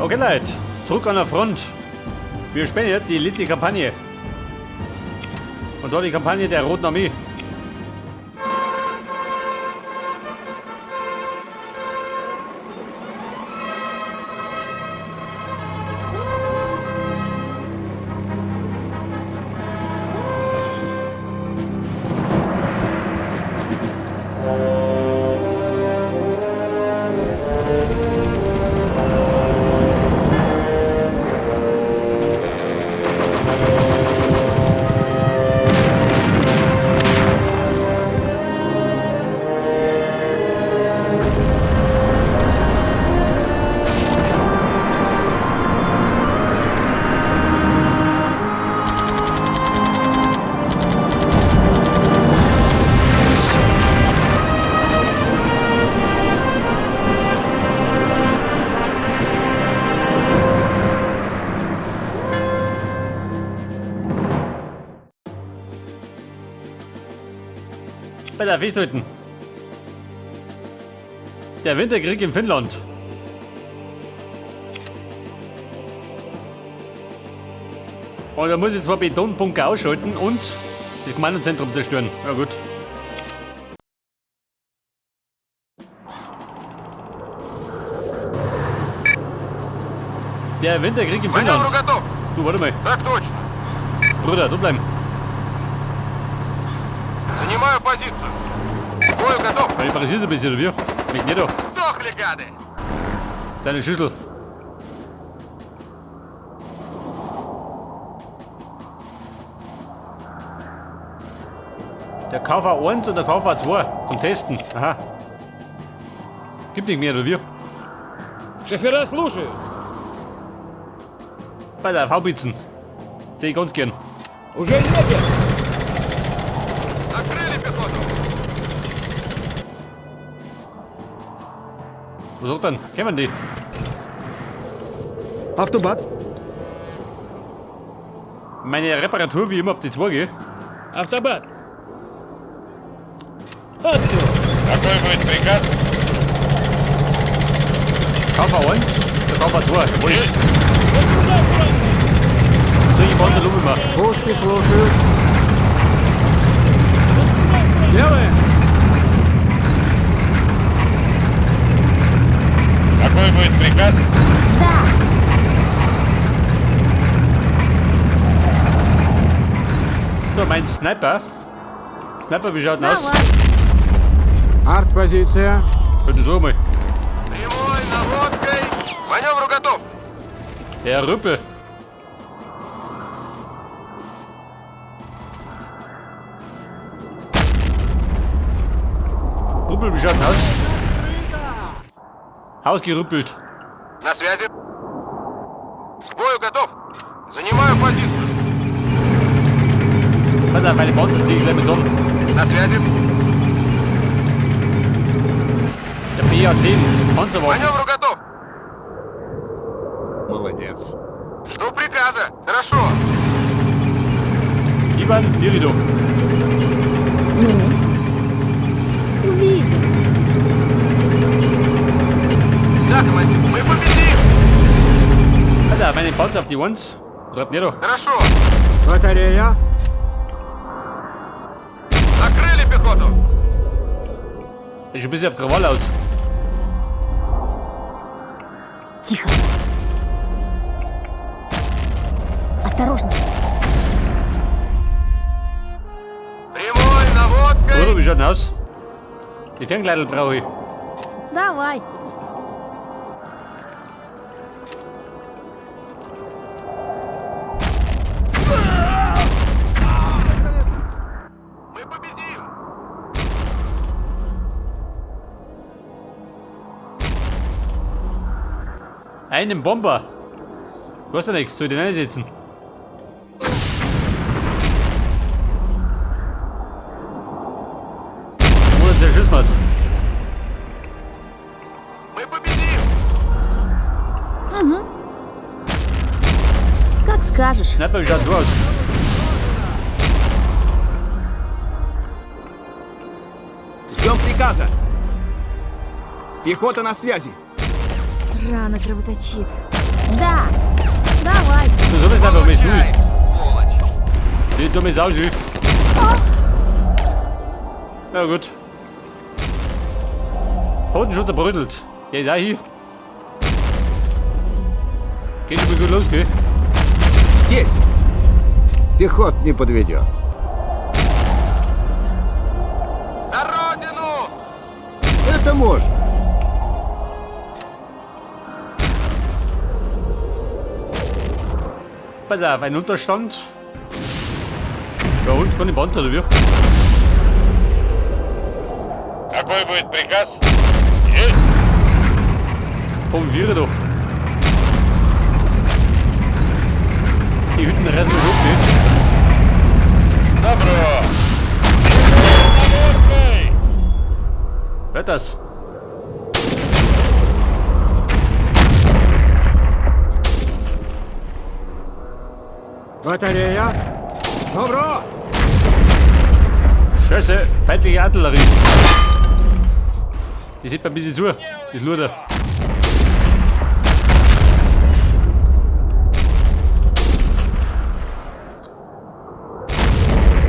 Okay, Leute, zurück an der Front. Wir spielen jetzt die letzte Kampagne. Und zwar die Kampagne der Roten Armee. Bei der Fischtöten. Der Winterkrieg in Finnland. Und da muss ich zwar Betonbunker ausschalten und das Kommandozentrum zerstören. Ja gut. Der Winterkrieg in Маневру Finnland. готов. Du, warte mal. Так точно. Bruder, du bleiben. Занимаю позицию. К бою готов. Weil ich präzise ein bisschen, oder wie? Mich nicht doch. Сдохли, гады! Seine Schüssel. Der KV1 und der KV2 zum Testen. Aha. Gibt nicht mehr, oder wie? Шофера слушают. Bei der Haubitzen. Sehe ich ganz gern. Уже едем. Накрыли пехоту. Was sagt denn? Kennen die? Автобат. Meine Reparatur wie immer auf die 2, gell? Автобат. Отто. Какой будет приказ? KV1, der KV2. Jawohl. Есть. Вот сюда, красный. Solche Bande loben wir. Пушки слушают. Делаем. Какой будет приказ? Да! So, mein Sniper. Sniper, wie schaut denn aus? Давай! Арт-позиция. Bitte so mal. Прямой наводкой. К маневру готов. Der Rüppel. Rüppel, wie schaut denn aus? Hausgerüppelt. На связи. К бою готов. Занимаю позицию. Warte, meine Bande ziehe ich gleich mit zusammen. На связи. Der BA10, Panzerwagen. Маневру готов. Молодец. Жду приказа. Хорошо. Ivan Dirido. Ну? Увидим. Да, командир. Мы победим. Alter, meine Panzer auf die 1. Bleibt nicht da. Хорошо. Батарея. Накрыли пехоту. Das sieht ein bisschen auf Krawall aus. Тихо. Осторожно. Прямой наводкой. Bruder, wie schaut denn aus? Die Ferngleidel brauche ich. Давай. Мы победим. Einen Bomber. Du hast ja nichts, soll ich den einsetzen? Oder zerschießen wir's? Мы победим. Как скажешь. Sniper, wie schaut du aus? Ждем приказа. Пехота на связи. Рана кровоточит. Да. Давай. Du solltest einfach mit Получай, du. сволочь! Die dumme Sau, schön. Ja gut. Hoden schon zerbrödelt. Ja, ist auch hier. Geht schon mal gut los, gell? Здесь. Пехот не подведет. За родину! Это можно. Pass auf, ein Unterstand. Ja und, kann ich Band oder wie? Какой будет приказ? Есть! Vom Viren da. Die Hütten reißen uns ab, gell? Добро! Наводкой! Wer das? Батарея. Добро. Scheiße, feindliche Artillerie. Die sieht mir ein bisschen zu, die Luder.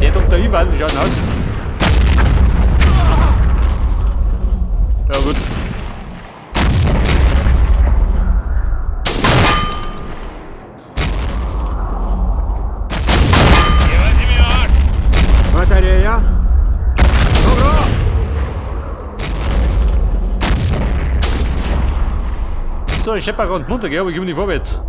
Der Dr. Ivan, wie schaut denn aus? Ja gut. Не возьмешь! Батарея. Добро. So, ich schepper ganz munter, gell, aber ich komme nicht vorwärts.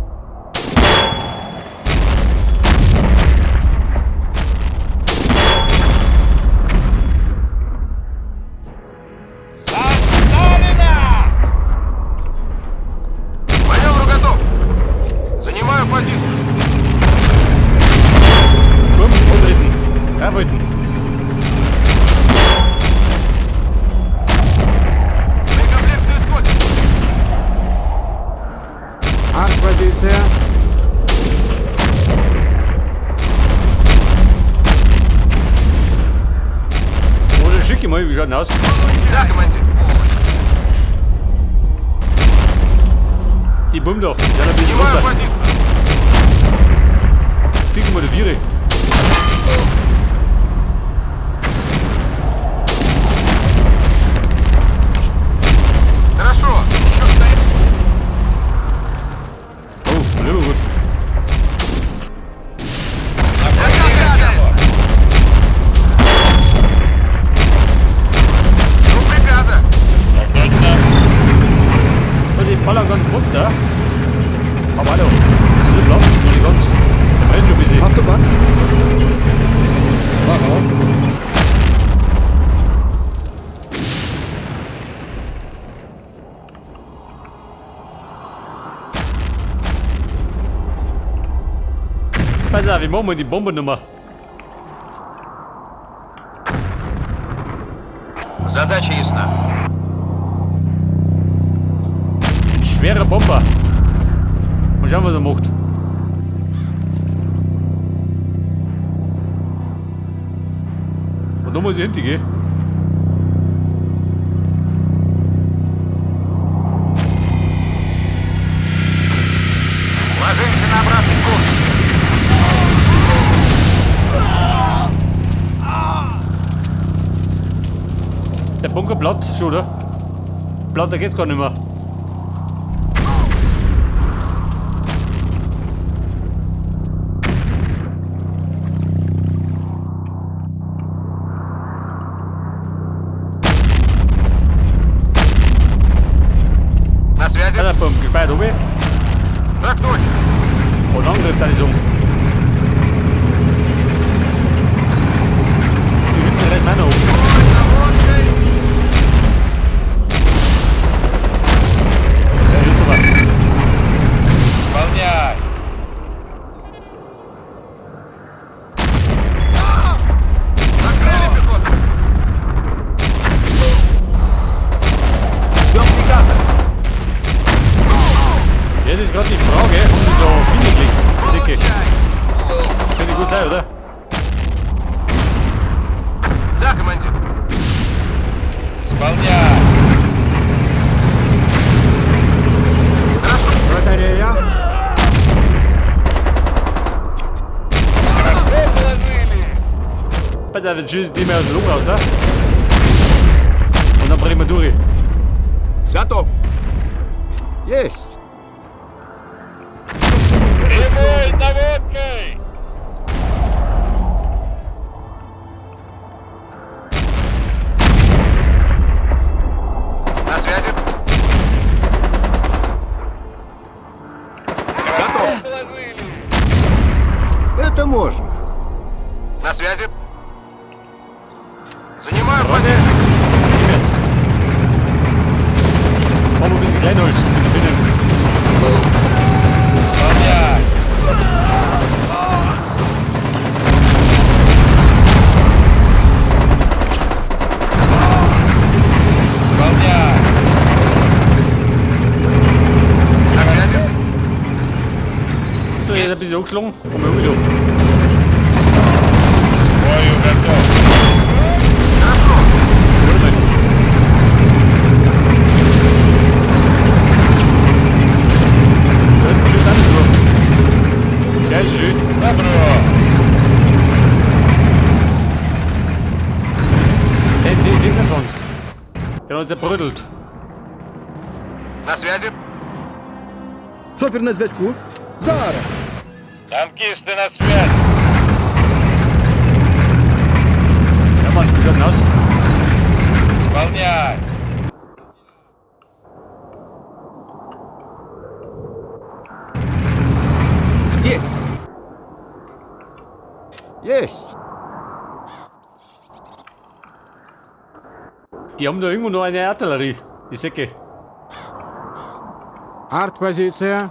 За Сталина! Маневру готов! Занимаю позицию! Komm, umtreten. Draufhalten. Боекомплект исходит! Артпозиция. Oder schicke mal, wie schaut denn aus? Да, командир! Die Bumdorf, die sind ein bisschen Занимаю runter. позицию! Schicke mal die Viere. Хорошо! Еще стоит! Oh, lieber gut. Ну, приказа! Так точно! So, die ballern ganz runter. Aber hallo, das ist Platz, noch nicht ganz. Der brennt schon ein bisschen. Автобан. Ага. Pass auf, wir machen mal die Bombennummer. Задача ясна. Ein schwerer Bomber. Mal schauen, was er macht. Und da muss ich hinten gehen. Ложимся на обратный курс. Der Bunker platt, schon, oder? Platter geht's gar nicht mehr. На связи. Einer vom gespeichert oben. Так точно. Und Angriff dann ist um. Die Hütten rennen auch noch oben. Наводкой. Der Hütte war. Выполняй! Накрыли пехоту. Ждем приказа. Jetzt ist gerade die Frage, haben die da Biene gelegt? Sicher. Получай. Könnte gut sein, oder? Да, командир. Исполняй! Хорошо. Батарея. Alter, wir schießen die mehr aus dem Loch raus, ne? Und dann bringen wir durch. Готов. Есть. Прямой наводкой! На связи. Готов. Положили! Это можно. На связи. Занимаю Freunde, позицию. gib jetzt. Brauchen wir ein bisschen Kleinholz mit den Finnen. Выполнять! Выполнять! На связи. So, jetzt ein bisschen angeschlagen. Komm mal wieder. Бою готов! Хорошо. Warte mal. Da hinten schießt alles drauf. Ja, ist schön. Добро! MT 27. Der hat uns zerbrödelt. На связи. Шофер на зв'язку. Зараз. Танкисты на связи! Ja, Mann, wie schaut denn aus? Выполнять! Здесь. Есть. Die haben da irgendwo noch eine Artillerie. Die Säcke. Артпозиция.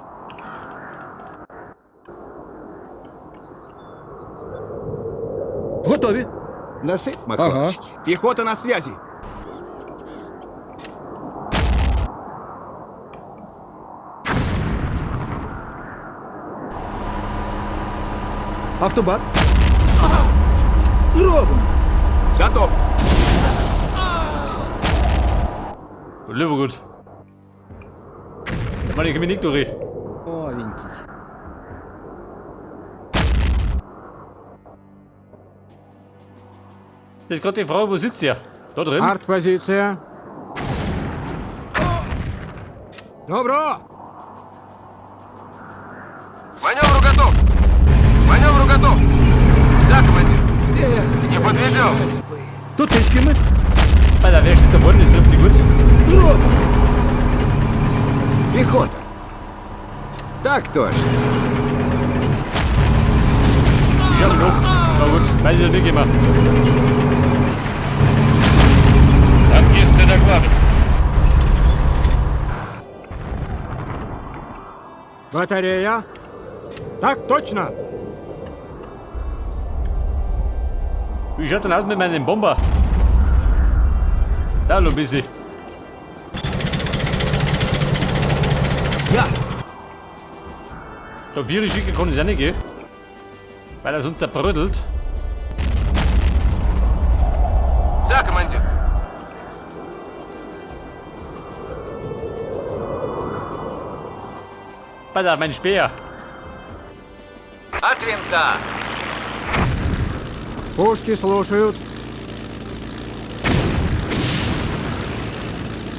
Готові. Насыпь махлавчики. Пехота на связи. Автобат. Зробимо. Готов. Löwe gut. Ich meine, ich bin nicht durch. Новенький. Das ist gerade die Frage, wo sitzt der? Da drin? Артпозиция. Добро. Маневру готов. Маневру готов. Да, командир. Не подведем. Тут тички ми. Alter, wer steht da vorne? Den trifft die gut. Зробимо. Пехота. Так точно. Ich hab genug. Na gut, weiß ich noch nicht immer. Танкисты докладывают! Батарея. Так точно. Wie schaut denn aus mit meinem Bomber? Da noch ein bisschen. Я. Da Viere schicken konnte ich auch nicht gehen. Weil er sonst zerbrödelt. Да, командир. Pass auf, mein Speer. От винта. Пушки слушают.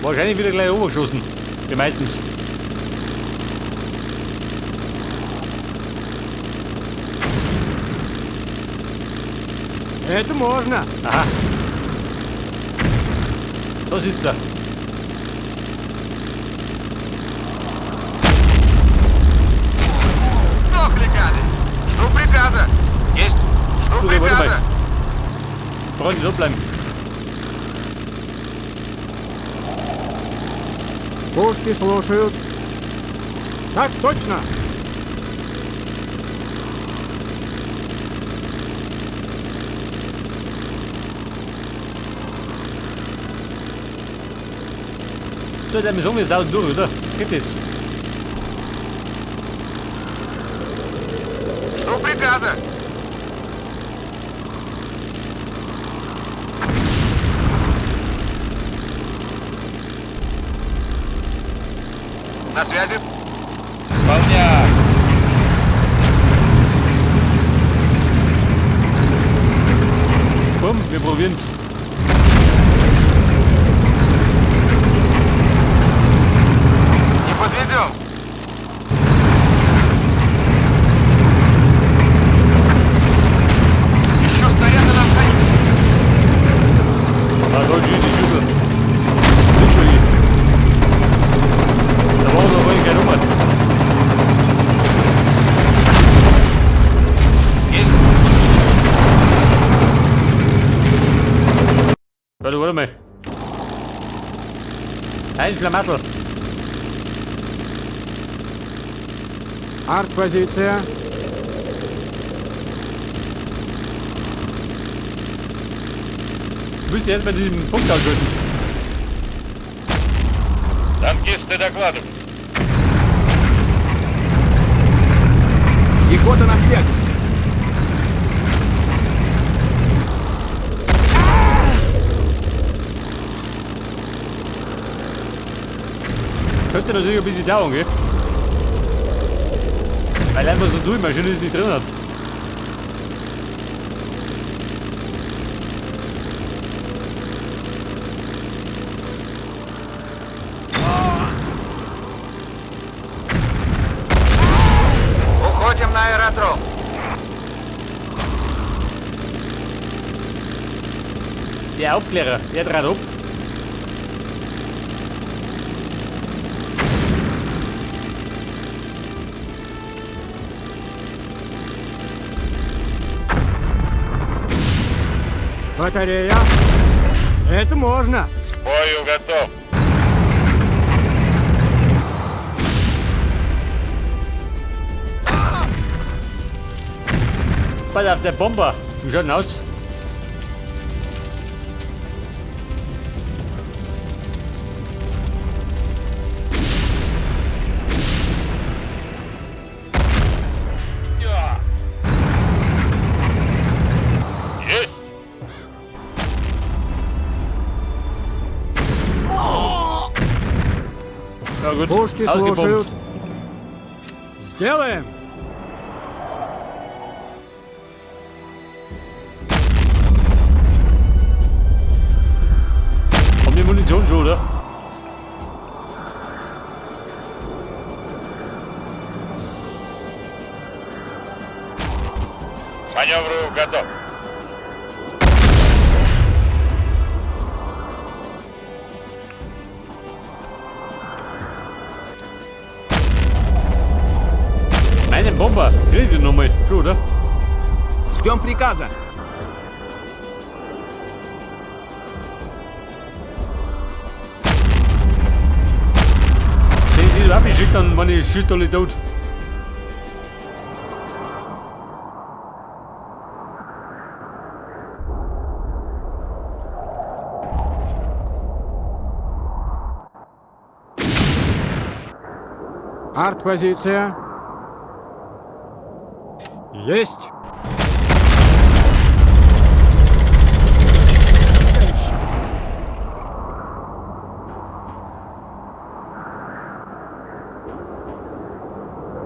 Wahrscheinlich wieder gleich obergeschossen. Wie meistens. Это можно. Aha. Da sitzt er. Сдохли, гады. Жду приказа. Есть. Жду Слушай, warte приказа. mal. Freunde, so bleiben. Пушки слушают. Так точно. So, der Mission ist auch durch, oder? Geht das? Жду приказа. На связи. Выполнять! Komm, wir probieren's. Не подведем. Еще снаряды нам дают. Ah, toll, schießt die Schüssel. Nicht schon hier. Da brauchen wir wohl keine Nummer. Есть. Warte, warte mal. Ein Schlamassel. Артпозиция. Müsst ihr jetzt bei diesem Punkt ausschalten. Танкисты докладывают. Пехота на связи. Könnte natürlich ein bisschen dauern, gell? Weil einfach so die Maschine ist nicht drin hat. Уходим на аэродром. Der Aufklärer, der dreht ab. Батарея. Это можно. К бою готов. Pass auf, der Bomber. Wie schaut denn aus? Есть. Ja gut, Пушки ausgebombt. слушают. Сделаем. Haben die Munition schon, oder? К Маневру готов. Meinen Bomber, krieg ich nochmal. Schon, oder? Ждем приказа. Wenn ich die Waffe schicke, dann meine ich schießt alle tot. Артпозиция. Есть.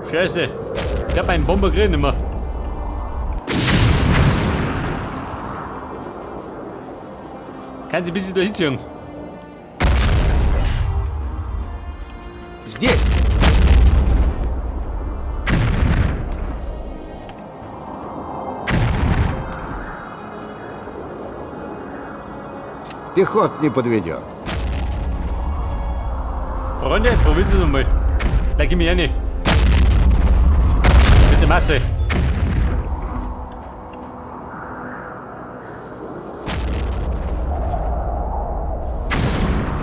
Scheiße. Ich hab meinen Bomber krieg ich nicht mehr. Kann sie ein bisschen da hinziehen. Здесь. Пехот не подведет. Freunde, probiert es einmal. Da geh mich rein. Mit der Masse.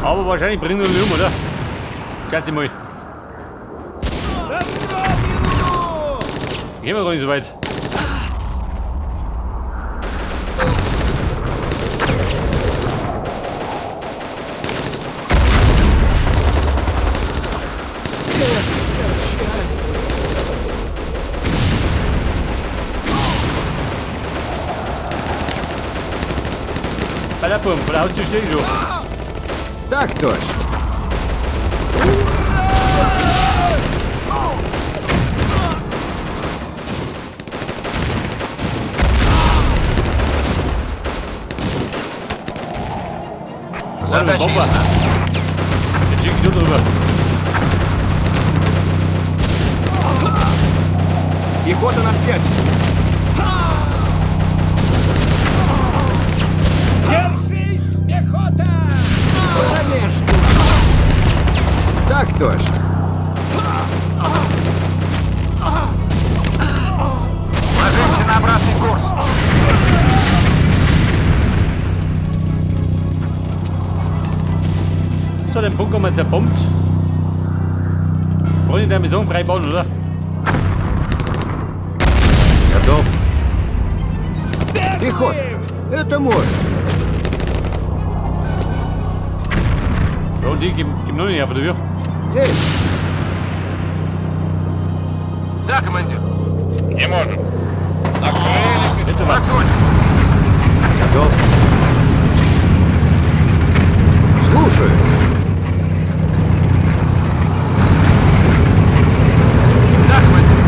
Aber wahrscheinlich bringen wir um, oder? Schaut mal. Gehen wir gar nicht so weit. Bei der Pumpe, vor der Haustür stehe ich schon. Так точно. Задача Bomber. ясна. Den schicken nur drüber. Пехота на связи. Держись, пехота! Так точно. Ложимся на обратный курс. So, den Bunker mal zerbombt. Wollen die der Mission freibauen, oder? Готов. Пехота. Это можно. Ja, und die geben, geben nur nicht einfach durch. Есть. Да, командир. Не можем. Накрыли Bitte Так mal. точно. Готов. Слушаю. Да, командир.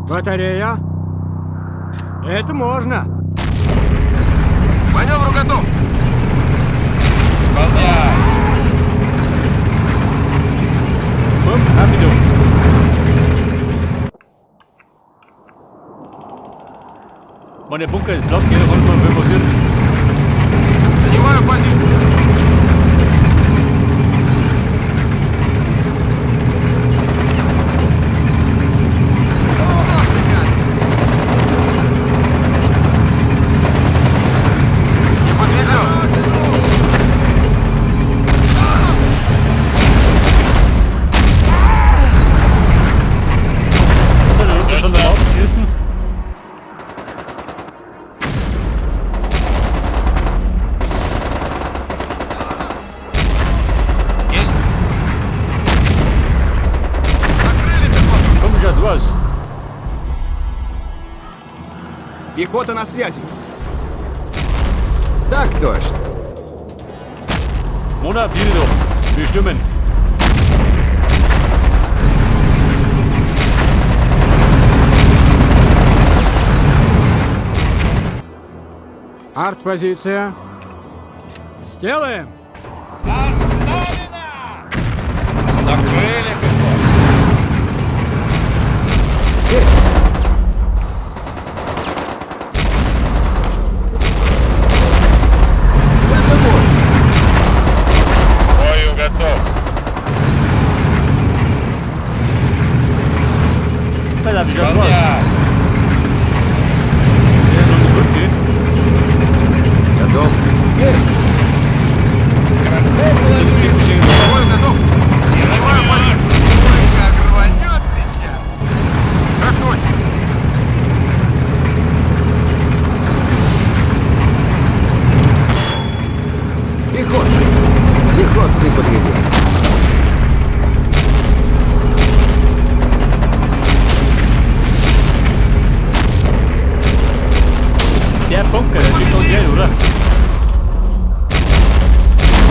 Батарея. Это можно. К маневру готов. Выполняй. Bum, rapido. Mann, der Bunker ist blockiert, rund um wir Занимаю позицию. Не подведет. So, der Runde schon draufgerissen. Есть. Накрыли пехоту. Komm schon, du aus. Пехота на связи. Так точно. Mona, wieder Wir stürmen. Артпозиция. Сделаем. Накрыли пехоту. Здесь. Это можно. К бою готов. Alter, wie schaut du aus? Выполняй. Der ist noch eine Brücke. Готов. Есть. К бою готов. Занимаю позицию. Ой, как рванет сейчас. Так точно. Пехота. Пехота не подведет. Der Bunker, der schickt uns Geld, oder?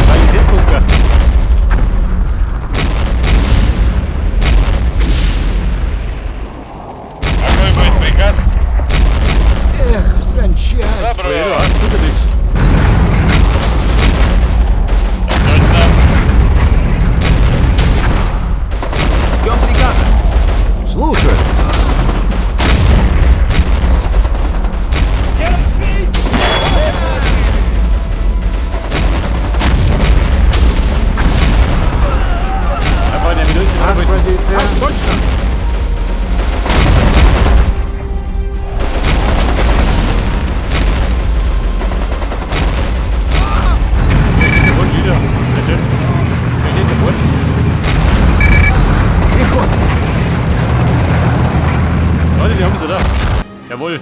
Qualitätsbunker. Какой будет приказ? Эх, в санчасть. Добро. Oh, ja, tut ja nichts. Так точно. Ждем приказа. Слушаю. Держись! Einfach in der Minute. Артпозиция. Точно. Und wieder. Bitte. Wer steht hier vor? Пехота. Leute, die haben sie da. Jawohl.